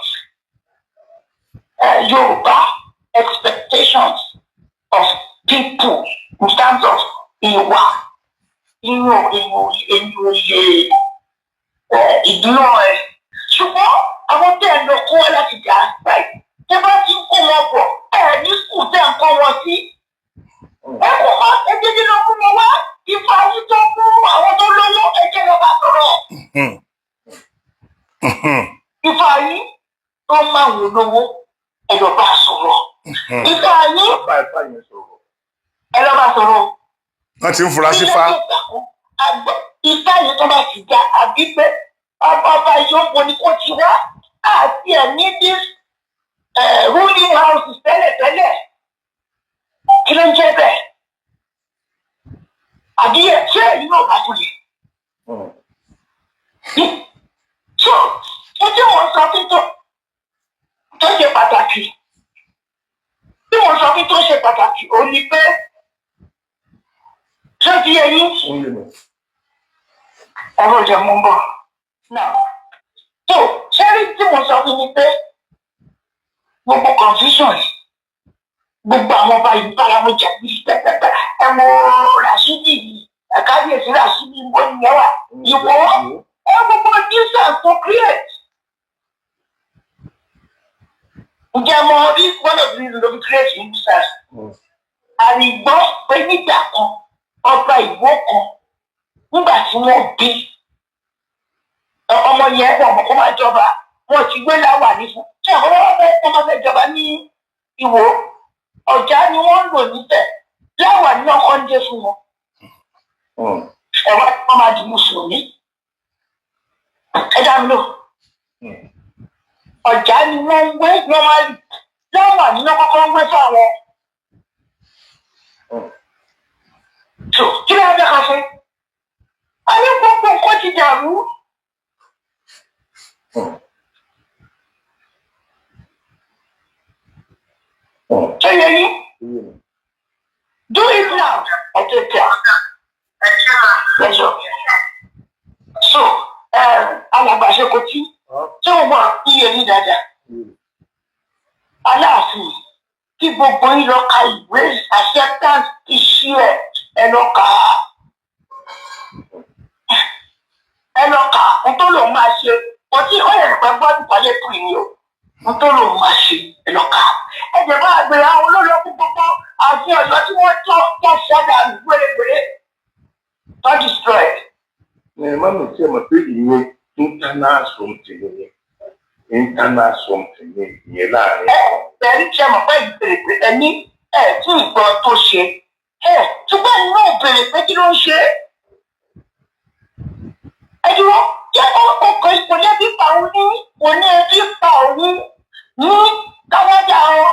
Yorùbá expectations of people in terms of ìwà ìyàn èèyàn èèyàn lè ignore ẹ̀, ṣùgbọ́n àwọn tẹ́ ẹ̀ lọ kó wá láti diaspora yìí, tẹ́ bá ti ń kó wọn bọ̀, ẹ̀ ní school tẹ́ ń kọ́ wọn sí, ẹ kò kọ́ ẹ jẹ́ lọ fún wọn wá. Ifá yìí tó fún àwọn tó lówó, ẹ jẹ́ lọ bá sọ̀rọ̀. Ifá yìí tó máa wò lówó, ẹ lọ bá sọ̀rọ̀. Ifá yìí Bá ifá yẹn sọ̀rọ̀. Ẹ lọ bá sọ̀rọ̀. Wọ́n ti ń fura sí fa. Ifá yìí tó bá ti dá àbí pé ọba ọba yòókù ni kò ti wá àti ẹ̀ ní this ruling houses tẹ́lẹ̀tẹ́lẹ̀, kí ló ń jẹ́ bẹ́ẹ̀? Àbí ẹ̀ ṣé èyí náà bá tún yẹ? So mo tí wọ́n sọ fún tó ṣe pàtàkì, tí wọ́n sọ fún tó ṣe pàtàkì, òun ni pé ṣé ti yẹ yín? Ó ń lè mọ̀. Ẹ̀rọ ìjẹun ń bọ̀. Now, so ṣẹ́rí tí mo sọ fún mi pé gbogbo confusion yìí, gbogbo àwọn ọba yìí bára wọn jà bí pẹ́pẹ́pẹ́. Ẹ wo Rashidi yìí, kábíyèsí Rashidi ń bọ́ nìyẹn wà ìwọ ẹ gbogbo nuisance to create. Ǹjẹ́ mo rí one of the reasons to create nuisance? Àrígbọ́ pé nígbà kan, ọba Ìwó kan, nígbà tí wọ́n bí ọmọ yẹn, wọn mọ̀ kó máa jọba, wọn ti gbé láwà ní fún ṣé àwọn ọmọ fẹ́ kó máa fẹ́ jọba ní Ìwó, ọ̀já ni wọ́n ń lò níbẹ̀, láwà ní ọkọ̀ ń dé fún wọn. Ẹ̀wá tí wọ́n máa di mùsùlùmí, ẹ dá mi lò, ọ̀já ni wọ́n ń wé normally, láwà ní wọ́n kọ́kọ́ ń wé fáwọn. So kí ló ń bẹ ká ṣe? A ní gbogbo nǹkan ti dàrú. Ṣé yẹ yín? Do it now. Ẹ take care. Pleasure. So alàgbà Ṣekotí tí ó wà iye ní dáadáa, Aláàfin, kí gbogbo yín lọ ka ìwé acceptance issue ẹ, ẹ lọ kà á, ẹ lọ kà á. Ohun tó lòun máa ṣe kò tí ó yẹ pẹ́ gbọ́dọ̀ pàdé pè ní o. Ohun tó lòun máa ṣe, ẹ lọ kà á. Ẹ jẹ́ bá àgbèrè àwọn olórí ọkùnrin gbogbo àti Ọ̀yọ́ tí wọ́n tọ́ tọ́ sọ́dà wéré. Má mi ṣe mọ̀ pé ìyẹn internal something nìyẹn, internal something ni ìyẹn láàrin àwọn. Ẹ ń ṣe mọ̀ pé ìbéèrè pé ẹni ẹ tí ìgbọ́ tó ṣe ẹ, ṣùgbọ́n ẹni náà béèrè pé kí ló ń ṣe é. Ẹ dúró, jẹ́ ọkọ̀ kò ní ẹbí pa òun ní, kò ní ẹbí pa òun ní Canada o,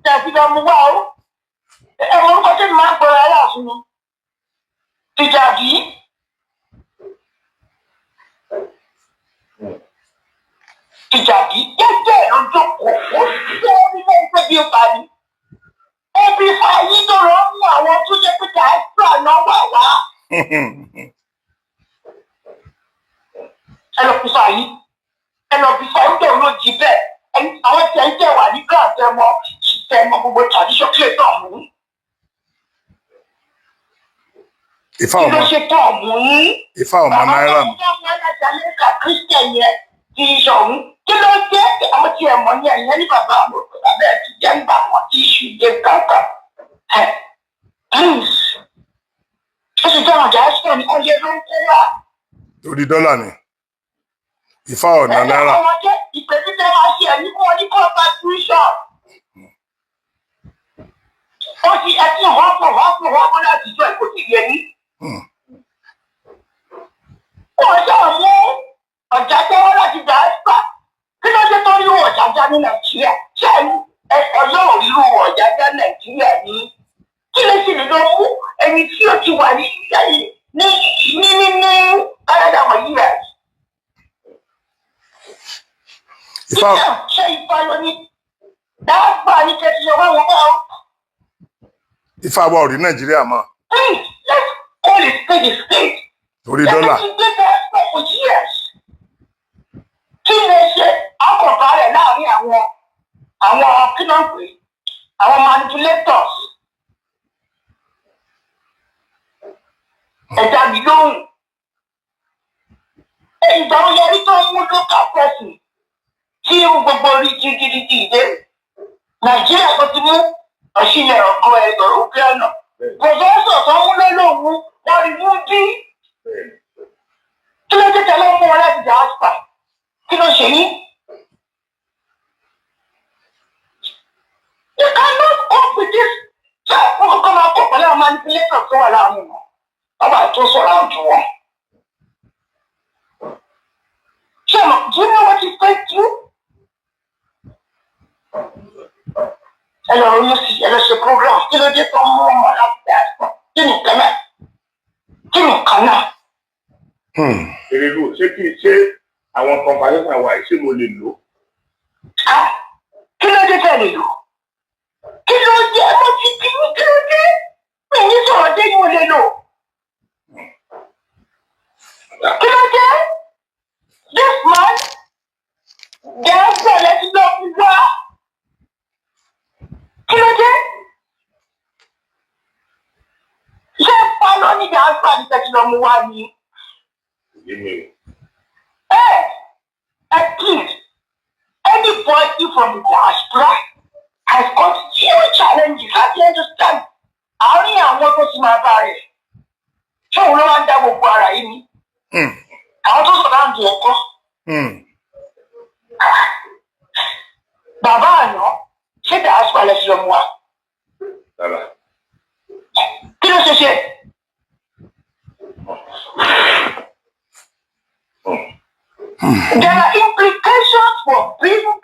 tẹ̀sí lọ mú wá o. Ẹ mọ orúkọ tí mi máa ń gbọ́ra aláàfin mi, Tìjàdí. Tìjàdí jẹ́jẹ́ lójókòó, ó ṣe orílẹ̀ èdè bí ó pa ni. Ebi fa yín tó lọ mú àwọn tó jẹ́ pé diaspora náà wà wá. Ẹ lọ fi fa yín, ẹ lọ fi fa yín bẹ́ẹ̀ ló jí bẹ́ẹ̀. Àwọn tí ẹ ń tẹ̀ wà nígbà tẹ mọ tẹ mọ gbogbo tradition kílẹ̀ tó mú. Ifá Kí ló ọmọ ṣe tó mú? Ifá ọmọ náírà Bàbá tó ń wá láti Amẹ́ríkà, Christian yẹn ti sọ̀hún. Kí ló dé àwọn tí ẹ mọ̀ ní ẹ̀yẹ́ ní bàbá àwọn bàbá ẹ̀ ti jẹ́ nígbà wọn tí iṣu dé kankan? Ẹ please, ó sì jẹ́ àwọn diaspora ní ọyẹ ló ń kó wá. Torí dọ́là ni Ifá ọ̀nà Ẹ̀jẹ̀ náírà. Ọmọdé ìpè títẹ́ máa ṣe ẹ̀mí fún wọn ní kọ́ńtà tuition. Ó ti ẹ ti họ́pọ̀ họ́pọ̀ họ́pọ̀ láti jọ ìkó sí ìyẹn ní. Wọ́n ṣáà mú ọ̀já tẹ́wọ́ láti diaspora. Kí ló dé tó rí ọ̀jájá ní Nàìjíríà? Ṣé ọ̀yọ́ ò rí ọ̀jájá Nàìjíríà ní? Kí ló sì lè lọ mú ẹni tí ó ti wà ní ní ní ní ní Canada wọ̀nyí rẹ̀? Ifá Ìjà ṣe ìfà lọ ní diaspora ní kẹ́tì lọ́wọ́ wọn bá wọn. Ifá wa ò rí Nàìjíríà mọ́. Please, let's call it spade a spade. Torí dọ́là. Ti gbé diaspora for years. Kí lè ṣe akọ̀bá rẹ̀ láàrin àwọn kí ló ń pè é? Àwọn manipulators. Ẹ̀dá mi lóhùn. Ìgbà wo yẹrí tó ń mú local person tí ó gbogbo rí gidigidi dé? Nàìjíríà tó ti mú ọ̀ṣìlẹ̀ ọ̀kọ́ ẹ̀rọ òkè ọ̀nà. Pòfẹ́sọ̀ tó ń mú lọ́lọ́wọ́ wọ́n rí mú bí. Kí ló dé tẹ́lẹ̀ mú wọn láti diaspora? Kí ló ṣe yín? You cannot cope with this. Ṣé wọ́n kọ́kọ́ máa kó pẹ̀lú àwọn manipulators tó wà láàrin wọn? Ọba tó sọ̀rọ̀ àwọn jù wọn. Ṣé mo, do you know what he's going through? Ẹ lọ ronú sí, ẹ lọ ṣe program. Kí ló dé tó mú ọmọ láti diaspora? Kí ni nǹkan náà? Kí ni nǹkan náà? Erelu, ṣé kí ṣé àwọn conversation wa yìí, ṣé mo lè lò? Ah, kí ló dé tẹ̀lé lò? Kí ló dé? Mo ti bí ní kí ló dé? Mi ní sọ̀rọ̀ dé ní mo lè lò. Kí ló dé? This man, diaspora lẹ́tí lọ fi wá. Kí ló dé? Ṣé pa lọ ní diaspora ní tẹ́tí lọ mú wá ni? Èyí mi ò. Ẹ please, anybody from the diaspora has got huge challenges. How do you understand? Àárín àwọn tó ti máa bá rẹ̀. Ṣé òun ló máa ń dá gbogbo ara yìí ni? Àwọn tó sọ̀rọ̀ àǹdí ẹ̀kọ́. Bàbá àná, ṣé diaspora lẹ fi lọ mú wa? Rárá. Kí ló ṣe ṣe? There are implications for bringing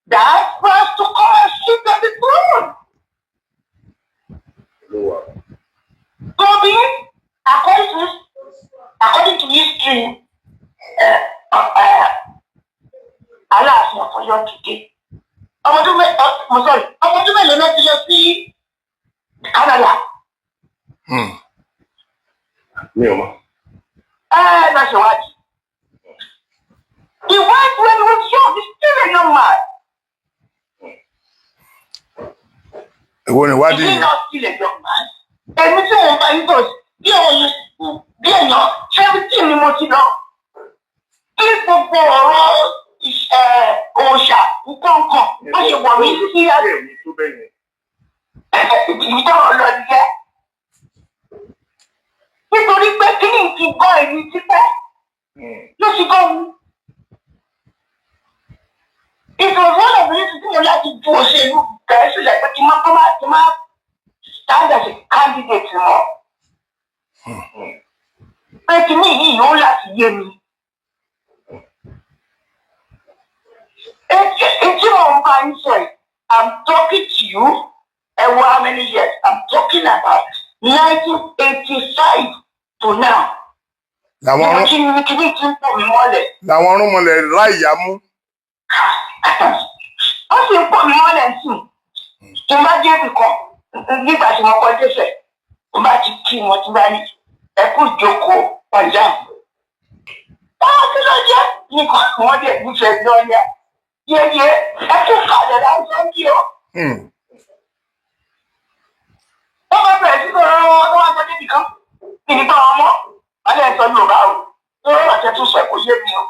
diaspora to come and sit on the throne. Ló wà. Tobi, according to history, Aláàfin of Ọ̀yọ́ today, ọmọdún mẹ ọ mo sorry, ọmọdún mélòó náà ti lọ sí Canada? Mi ò mọ̀. Ẹ lọ ṣèwádìí. He went when he was young, he's still a young man. Èwo ni Is ìwádìí he yẹn? not still a young man? Èmi tí mò ń bá yín bọ̀ bí èèyàn bí èèyàn 17 ni mo ti lọ. Bí gbogbo ọ̀rọ̀ òòṣà nǹkan bó ṣe wọ̀ mí sí Ẹ̀yin tó bẹ́ẹ̀ yẹn. Ibi tọ́rọ̀ lọ nìyẹn. Nítorí pé kí ni ti gbọ́ èmi ti pẹ́. Ló fi gọ́ mu. It was one of the reasons tí mo láti ju òṣèlú Gẹ̀ẹ́sì lẹ̀ pé kí n má kó má kí n má stand as a candidate mọ́. Pé kíní yìí yóò láti yé mi. Etí mo ń bá yín sọ yìí, I'm talking to you, ẹ wo how many years I'm talking about, 1985 to now. Làwọn Mo ọrún ti ní kíní tí ń pò mí mọ́lẹ̀. Làwọn ọrúnmọlẹ̀ ráìyá mú. Ó sì ń pò mí mọ́lẹ̀ sí i. Tí n bá dé ibì kan, nígbà tí mo kọ́ débẹ̀, mo bá ti kí wọn, tí bá ní ẹ kú ìjókòó ọ̀yá. Báwo kí ló jẹ́? Nìkan wọ́n dẹ̀ nífẹ̀ẹ́ lọ́yà. Yeye ẹ kú kalẹ̀ lásán kí o. Wọ́n bá bẹ̀rẹ̀ sí sọ̀rọ̀ wọn, wọ́n wá sọ débi kan. Kì í bá wọn mọ́. Wọ́n lè sọ Yorùbá o. Lórí ọ̀tẹ̀ tún sọ kò yé mi o.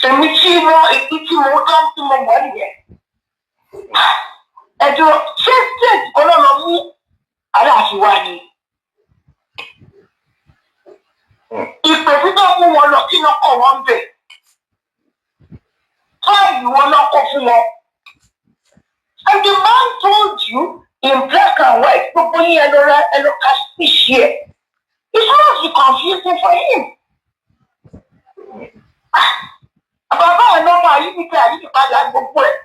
Èmi tí mo èmi tí mo dán tí mo mọ̀ nìyẹn. Ẹ̀dùn ṣé state kan náà lọ mú Aláàfin wa ni? Ìpè tí tó mú wọn lọ, kí ló kọ̀ wọ́n bẹ̀? Fáìlì wọn lọ kó fún wọn. And the man told you in black and white, gbogbo yín ẹ lọ ra ẹ lọ ka speech yẹ. It must be confusing for him. Bàbá àná máa yí nípa àyípadà gbogbo ẹ̀.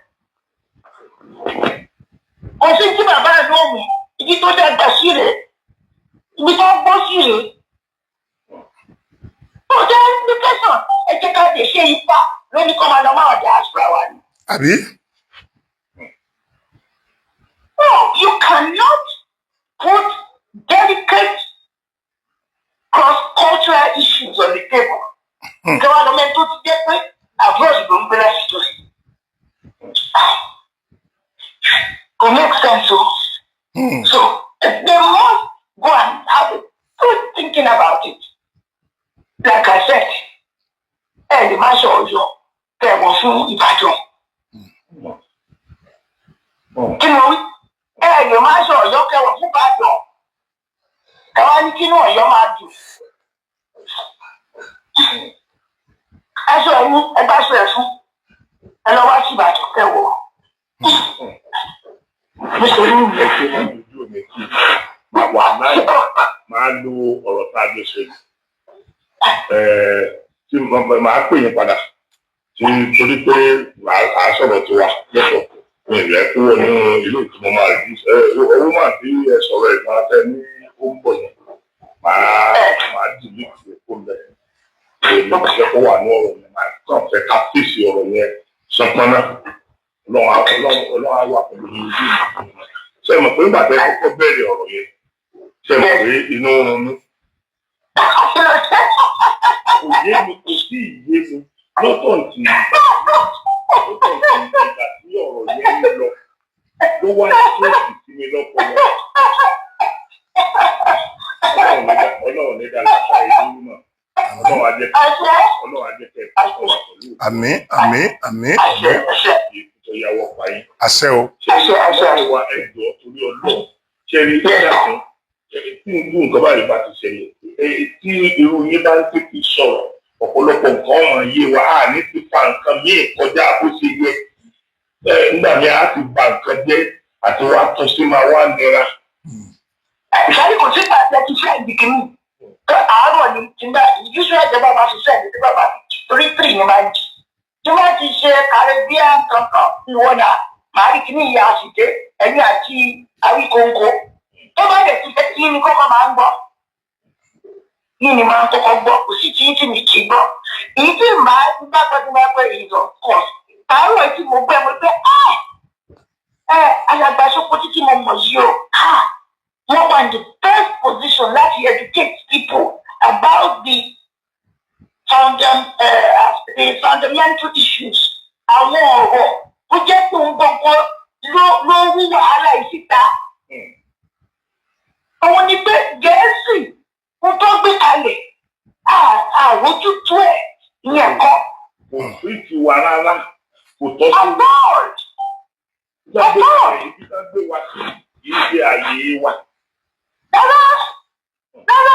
Kò sí tí bàbá àná òmù, ibi tó dàgbà sí rèé, ibi tó gbó sí rèé. Tó jẹ́ implication, ẹ jẹ́ ká lè ṣe ipa lóní kọ́ máa lọ máa diaspora wa ni. Àbí? No, you cannot put delicate cross-cultural issues on the table. Ìjọba lọ mẹ́rin tó ti jẹ́ pé abroad ló ń gbé láti tó sí. Kò make sense o. So they must go and have a good thinking about it. Like I said, ẹ lè má ṣe Ọ̀yọ́ kẹwọ fún Ìbàdàn. Kí ni mo wí? Ẹ lè má ṣe Ọ̀yọ́ kẹwọ fún Ìbàdàn. Káwá ní kínú Ọ̀yọ́ máa dùn. Aṣọ ẹ̀yìn ẹ bá ṣọ ẹ̀ fún. Ẹ lọ wá sí Ìbàdàn kẹwọ. Nítorí Ẹ ṣe máa dojú mi kí wà láì máa lo ọ̀rọ̀ tá a jọ ṣe yìí. Tí mo máa pè yín padà tí torí pé à á sọ̀rọ̀ tiwa lọ́tọ̀, mi ì rẹ̀ kúrò nínú ìlú tí mo máa rí owó máa tí ẹ sọ̀rọ̀ ẹ̀ máa tẹ ní ó ń bọ̀ yẹn, máa dìlítì ẹ̀ kó lẹ̀. Èmi kò fẹ́ kó wà ní ọ̀rọ̀ yẹn, máa kàn fẹ́ ká fèsì ọ̀rọ̀ yẹn sọpọ́nà. Ọlọ́run á wà pẹ̀lú mi ojú mi. Ṣé ẹ mọ̀ pé nígbà tẹ́ kọ́kọ́ bẹ̀rẹ̀ ọ̀rọ̀ yẹn, ṣé ẹ mọ̀ pé inú ń run mí? Kò yé mi, kò sí ìyé mi lọ́tọ̀ tí ìgbà tí ọ̀rọ̀ yẹn ń lọ ló wá ṣéèkì sí mi lọ́pọlọ. Ọlọ́run ní dáadáa ṣáà ìlú náà. Ọlọ́run á jẹ́ àṣẹ Ọlọ́run á jẹ́ kẹ́ ẹ fún wa pẹ̀lú Àmín, àmín, àmín. Àṣẹ, àṣẹ. ìkú tó yáwọ́ pa yín. Àṣẹ o. Àṣẹ, àṣẹ. Ṣé wa ẹjọ́ torí Ọlọ́run ṣe rí ìdákun tí irú nǹkan báyìí bá ti ṣẹlẹ̀, tí irú yín bá ń tètè sọ̀rọ̀, ọ̀pọ̀lọpọ̀ nǹkan ọmọ yé wa, á ní ti fa nǹkan míì kọjá bó ṣe yẹ. Nígbà míì á ti ba nǹkan jẹ́ àti wá tún sí máa wá nira. Sáré kò sí pàṣẹ ti fẹ́ ìdíkìní. Àárọ̀ ni tí bá usual ìjọba máa fi sẹ́ẹ̀dì tí bá máa fi torí three ni máa ń jì. Tí wọ́n ti ṣe Caribbean kankan ìwọ náà, màá rí kíní ìyá àṣìṣe ẹ̀yìn àti Awíkóńkó. Tó bá dẹ̀ ti fẹ́ kí ni kọ́kọ́ máa ń gbọ́. Yìí ni máa ń kọ́kọ́ gbọ́, kò sí tí tí mi kì í gbọ́. Èyí tí màá ti bá gbọ́ tí máa pẹ́ yìí of course. Àárọ̀ tí mo gbẹ́ mo pé alàgbà Sókótó tí mo mọ̀ yìí o. Wọ́n wà in the best position láti educate people about the fundamental issues. Àwọn ọ̀rọ̀ tó jẹ́ pé òun gangan ló wú wàhálà yìí síta. Òun ni pé Gẹ̀ẹ́sì ń tó gbé kalẹ̀ àrójútó ẹ̀ ní ẹ̀kọ́. Kò sí tiwa rárá, kò tọ́ sí Abroad. wa. Ibi tá gbé wa sí kì í ṣe àyè wa. Rárá, rárá,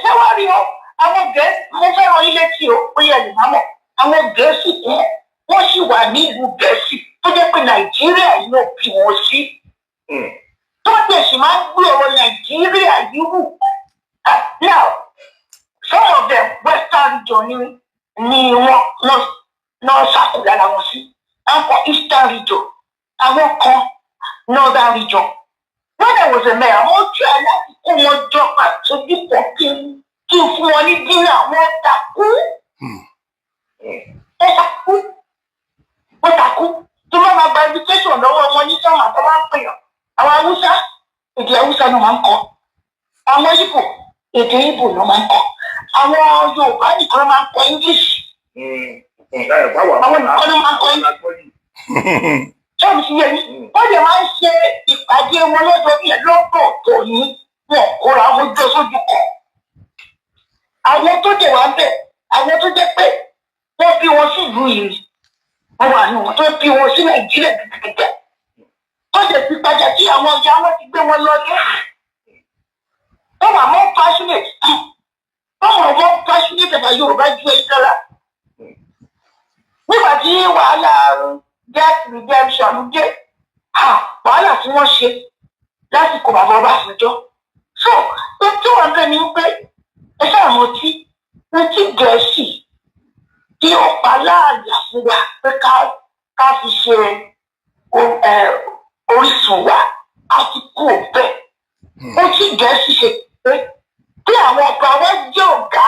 ṣé Wá rí o, àwọn Gẹ̀ẹ́sì, mo fẹ́ rán yín létí o, ó yẹ lè má mọ̀, àwọn Gẹ̀ẹ́sì kan wọ́n sì wà ní ìlú Gẹ̀ẹ́sì tó jẹ́ pé Nàìjíríà yìí ló bí wọn sí, tó dẹ̀ sì máa ń gbé ọ̀rọ̀ Nàìjíríà yìí wù. Now, some of them, western region ni wọ́n náà ṣàkóso ara wọn sí, àwọn kan eastern region, àwọn kan northern region. When I was a mayor, wọ́n try láti kó wọn jọ pàtójú kan kí n fún wọn ní dinner, wọ́n takú. Wọ́n takú, wọ́n takú. Tí wọ́n máa gba invitation lọ́wọ́ wọn ní sọ́mà tó máa ń pèèyàn, àwọn Haúsá, èdè Haúsá ló máa ń kọ, àwọn Ìgbò, èdè Ìgbò ló máa ń kọ, àwọn Yorùbá nìkan ló máa ń kọ English. Àwọn nìkan ló máa ń kọ English. Ṣọ́ọ̀bù sí yẹn ni wọ́n lè máa ń ṣe ìpàdé wọn lọ́dọọdún yẹn lọ́pọ̀ tó ní wọn kóra wọn jọ sójú kan. Àwọn tó dẹ̀ wá ń bẹ̀, àwọn tó jẹ́ pé wọ́n bí wọn sí ìlú yìí, wọ́n wà ní wọn tó bí wọn sí Nàìjíríà gidigidi, tó dẹ̀ fi padà tí àwọn ìyá wọn ti gbé wọn lọ́dún. Wọ́n wà more passionate, wọ́n wà more passionate about Yorùbá ju ẹ̀yìn kan lọ. Nígbà tí wàhálà debt redemption dé, wàhálà tí wọ́n ṣe lásìkò bàbá Ọbásanjọ́. So ohun tí wọ́n bẹ̀ ni wípé ẹ ṣáà rántí rántí Gẹ̀ẹ́sì tí ó pa láàyà fún wa pé ká fi ṣe orísun wa á ti kú bẹ́ẹ̀. Ó tí Gẹ̀ẹ́sì ṣe pé kí àwọn ọba wa jẹ́ ọ̀gá,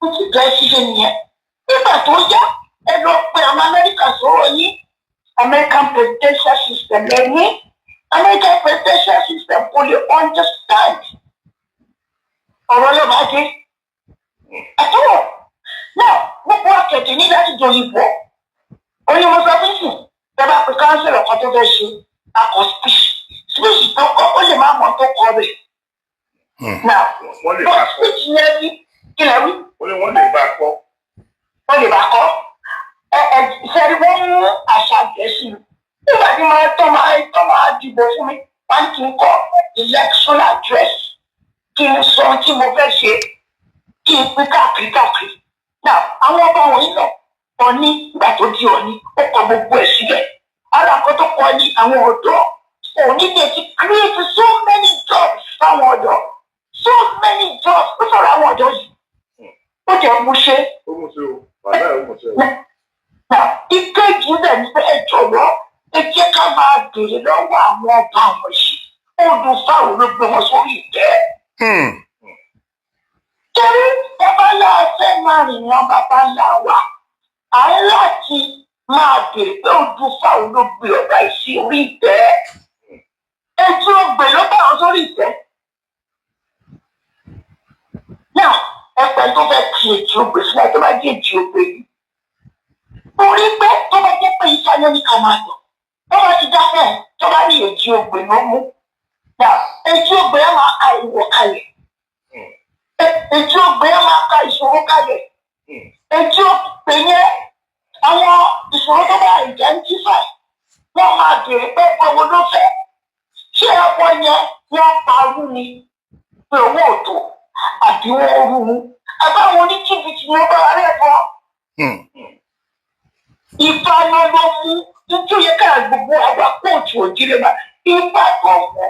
ó tí Gẹ̀ẹ́sì ṣe nìyẹn. Nígbà tó yá, ẹ lọ pe àwọn Amẹ́ríkà sọ̀rọ̀ yín, American presidential system. Lẹ́yìn American presidential system, kò lè understand ọ̀rọ̀ lọ́ba dé àtúwọ̀ náà. Gbogbo akẹ̀tẹ̀ ní láti dòyìnbó onímọ̀sáfíìsì. Tẹ́ bá pe councillor kan tó fẹ́ ṣe akọ speech, speech tó kọ, ó lè má mọ̀ tó kọ rẹ̀. Now, Wọ́n lè bá kọ́. Speech yẹn ní kí lẹ wí? Ó ní wọ́n lè bá kọ́. Wọ́n lè bá kọ́. Ẹ ẹ sẹ́ni, wọ́n mú àṣà Gẹ̀ẹ́sì nígbà tí máa tọ́ máa dìbò fún mi, wọ́n kì í kọ́ election address, kí n sọ ohun tí mo fẹ́ ṣe, kí n pín káàkiri káàkiri. Now, àwọn ọba wọ̀nyí náà, Ọ̀ní, nígbà tó di Ọ̀ní, ó kọ gbogbo ẹ̀ síbẹ̀. Ara kan tó kọ ní àwọn ọ̀dọ́ òní lè ti create so many jobs fáwọn ọ̀dọ́, so many jobs. Ó sọ̀rọ̀ àwọn ọ̀dọ́ yìí, ó jẹ́ mú ṣe. Ó mú sí o, wàhálà ó mú sí o. Now, ìkejì bẹ̀ ni pé ẹ jọ̀wọ́, ẹ jẹ́ ká máa béèrè lọ́wọ́ àwọn ọba wọ̀nyí, odù fáwọn ló gbé wọn sórí ìtẹ́. Torí bàbá ńlá fẹ́ máa rìn wọn, bàbá ńlá wa, à ń láti máa béèrè pé odù fáwọn ló gbé ọba yìí sí orí ìtẹ́. Etí ògbè ló bá wọn sórí ìtẹ́. Now, ẹgbẹ́ tó fẹ́ ti èjì ògbè sílẹ̀, tó bá jẹ́ èjì ògbè yìí, orí pé tó bá jẹ́ pé ifá ló ní ká máa tọ̀, tó bá ti dákẹ́, tó bá ní èjì ògbè ló mú. Now, èjì ògbè á máa ka ìwọ̀ kalẹ̀, èjì ògbè á máa ka ìṣòro kalẹ̀. Èjì ògbè yẹn, àwọn ìṣòro tó bá identify, wọ́n máa béèrè pé owó ló fẹ́ ṣé ẹbọ yẹn, wọ́n parú ni pé owó ò tó, àbí wọ́n rú un, àbáwọn oníjìbìtì ni wọ́n bá wà rẹ̀ bọ́. Ifá ló ló mú nítorí yẹ ká gbogbo àwa kóòtù òjìrè máa ifá tó mú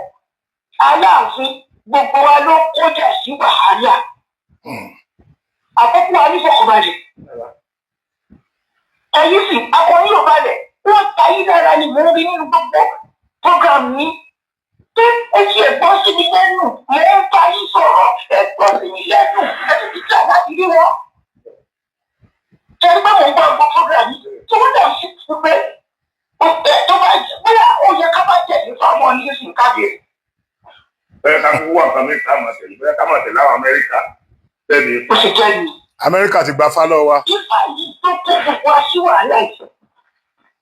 Aláàfin, gbogbo wa ló kọjá sí wàhálà. Àkókò wa nífọ̀kànbalẹ̀, ẹ̀yin sì akọni ò balẹ̀, wọ́n ta yín lára ni mò ń rí nínú gbogbo program mi pé etí ẹ̀ gbọ́ sí mi lẹ́nu. Mò ń bá yín sọ̀rọ̀, ẹ̀ gbọ́ sí mi lẹ́nu, ẹ̀ sì ti tẹ̀ láti rí wọn. Ṣe pé mò ń gbọ́ gbogbo program yìí tí wọ́n dẹ̀ sí ti pé tó bá bóyá ó yẹ ká bá tẹ̀lé fáwọn ní ìsìn kábíyèsí. Bẹ́ẹ̀ ká kúkú wà nǹkan mi ká máa tẹ̀lé, bẹ́ẹ̀ ká máa tẹ̀lé àwọn Amẹ́ríkà tẹ̀lé. Ó ṣe jẹ́ yìí. Amẹ́ríkà ti gba fálọ́ wa. Ifá yìí tó kó gbogbo wa sí wàhálà yìí,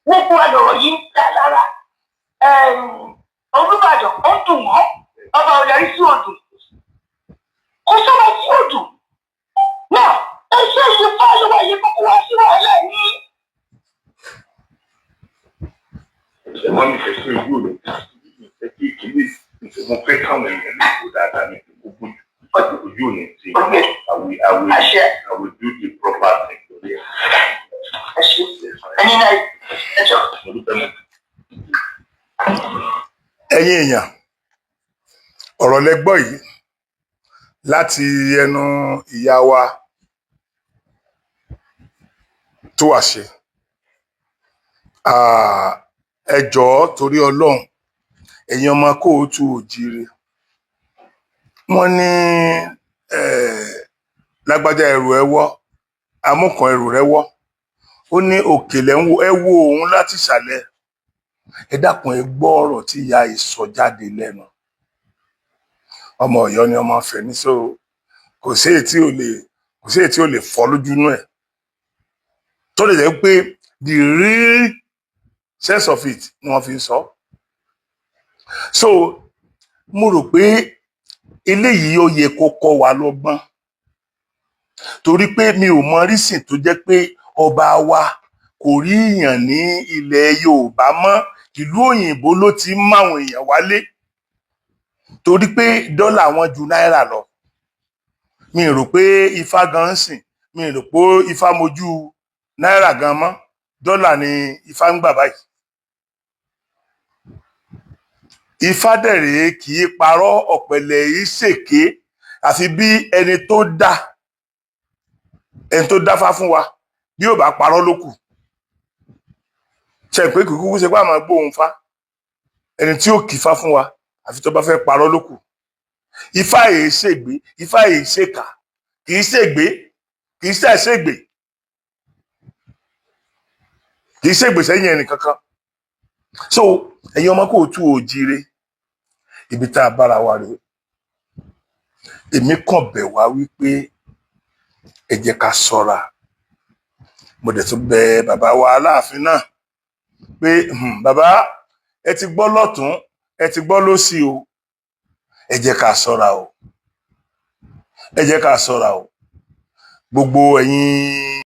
gbogbo wa lọ̀rọ̀ yìí ń ta lára. Olúbàdàn, ó dùn wọ́n, ọba ò yarí sí odù, kò sọ́ba sí odù náà. Ẹṣẹ́ yìí fáyọwọ́ yìí kókó wá sí wàhálà yìí. Wọ́n ní fẹ́ sí ojú rẹ̀ fẹ́ kí ìkíní, mo fẹ́ káwọn èèyàn lè kó dáadáa ní kó bójú. Ojú ò ní tì. I will Àṣẹ. I will do the proper thing lórí ẹ̀. Ẹ ṣe ẹni náà, ẹ jọ. Mo dúpẹ́ mọ́. Ẹ̀yin èèyàn, ọ̀rọ̀ lẹ gbọ́ yìí láti ẹnu ìyá wa tó wà ṣe. Ah, ẹ jọ̀ọ́, torí Ọlọ́run, ẹ̀yin ọmọ káàárọ̀ oòjíire, wọ́n ní lágbájá, ẹrù ẹ wọ́, amúkan ẹrù rẹ wọ́, ó ní òkèlè ń wo ẹ wo òun láti ìsàlẹ̀. Ẹ dákun, ẹ gbọ́ ọ̀rọ̀ tí ìyá yìí sọ jáde lẹ́nu. Ọmọ Ọ̀yọ́ ni, ọmọ Ifẹ̀ ní, so kò sí èyí tí ò lè fọ́ lójú inú ẹ̀, tó lè jẹ́ pé the real sense of it ni wọ́n fi ń sọ. So mo rò pé eléyìí ó yẹ kó kọ́ wa lọ́gbọ́n, torí pé mi ò mọ reason tó jẹ́ pé ọba wa kò rí èèyàn ní ilẹ̀ Yorùbá mọ́, ìlú òyìnbó ló ti ń máwọn èèyàn wálé, torí pé dọ́là wọn ju náírà lọ. Mi rò pé ifá gan ń sìn, mi rò pé ifá mojú náírà gan mọ́, dọ́là ni ifá ń gbà báyìí. Ifá dẹ̀rẹ̀ kì í parọ́, ọ̀pẹ̀lẹ̀ yìí ṣèké, àfi bí ẹni tó dá, ẹni tó dáfá fún wa, bí ò bá parọ́ ló kù. Ṣe pé kì í kúkú ṣe pé àmọ́ gbóhùn fá, ẹni tí ó kì í fá fún wa, àfi tó bá fẹ́ parọ́ ló kù. Ifá yìí ṣègbé, ifá yìí ṣèkà, kì í ṣègbé, kì í ṣèṣègbè, kì í ṣègbè sẹ́yìn ẹnì kankan. So ẹ̀yin ọmọ káàárọ̀ oòjíire, ibi tá a bára wa rèé. Èmi kàn bẹ̀ wá wípé ẹ jẹ́ ká ṣọ́ra. Mo dẹ̀ tún bẹ̀ bàbá wa Aláàfin náà pé bàbá, ẹ ti gbọ́ lọ́tún, ẹ ti gbọ́ lósì o, ẹ jẹ́ ká ṣọ́ra o, ẹ jẹ́ ká ṣọ́ra o, gbogbo ẹ̀yin.